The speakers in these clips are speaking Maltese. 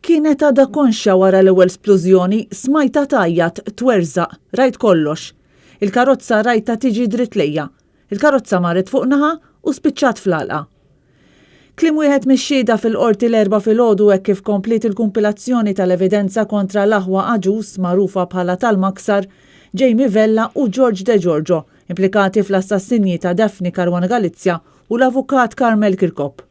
Kienet għadha konxja wara l-ewwel splużjoni, smajtha tgħajjat, twerżaq, rajt kollox. Il-karozza rajtha tiġi dritt lejja. Il-karozza marret fuq naħa u spiċċat fl-għalqa. Kliem wieħed mix-xhieda fil-Qorti l-Erbgħa filgħodu hekk kif kompliet il-kumpilazzjoni tal-evidenza kontra l-aħwa Agius magħrufa bħala tal-Maksar, Jamie Vella u George Degiorgio, implikati fl-assassinji ta' Daphne Caruana Galizia u l-Avukat Carmel Chircop.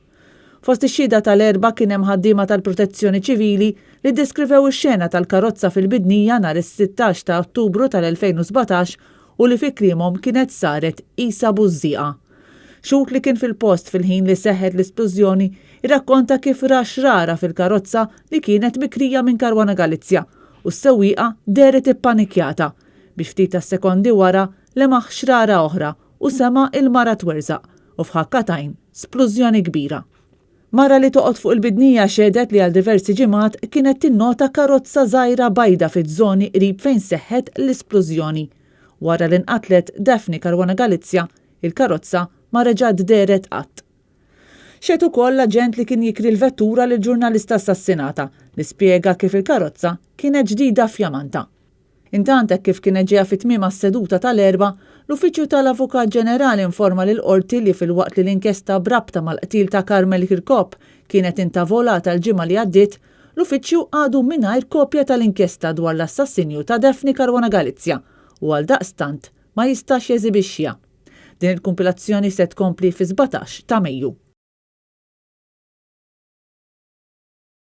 Fost ix-xhieda tal-Erbgħa kien hemm ħaddiema tal-Protezzjoni Ċivili li ddeskrivew ix-xena tal-karozza fil-Bidnija nhar is-16 ta' Ottubru tal-2017 u li fi kliemhom kienet saret qisha bużżieqa. Xhud li kien fil-post fil-ħin li seħħet l-isplużjoni rrakkonta kif ra xrara fil-karozza li kienet mikrija minn Caruana Galizia u s-sewwieqa dehret ippanikjata biex ftit tas-sekondi wara lemaħ xrara oħra u sema' il-mara twerżaq u f'ħakka t'għajn, splużjoni kbira. Mara li toqgħod fuq il-Bidnija xehdet li għal diversi ġimgħat kienet tinnota karozza żgħira bajda fiż-żoni qrib fejn seħħet l-isplużjoni. Wara li nqatlet Daphne Caruana Galizia, il-karozza ma reġgħet dehret qatt. Xehed ukoll l-aġent li kien jikri l-vettura lill-ġurnalista assassinata, li spjega kif il-karozza kienet ġdida fjamanta. Intant, hekk kif kienet ġejja fi tmiemha s-seduta tal-Erbgħa, l-Uffiċċju tal-Avukat Ġenerali informa lill-Qorti li filwaqt li l-inkjesta b'rabta mal-qtil ta' Carmel Chircop kienet intavolata l-ġimgħa li għaddiet, l-Uffiċċju għadu mingħajr kopja tal-inkjesta dwar l-assassinju ta' Daphne Caruana Galizia u għaldaqstant ma jistax jeżibixxiha. Din il-kumpilazzjoni se tkompli fis-17 ta' Mejju.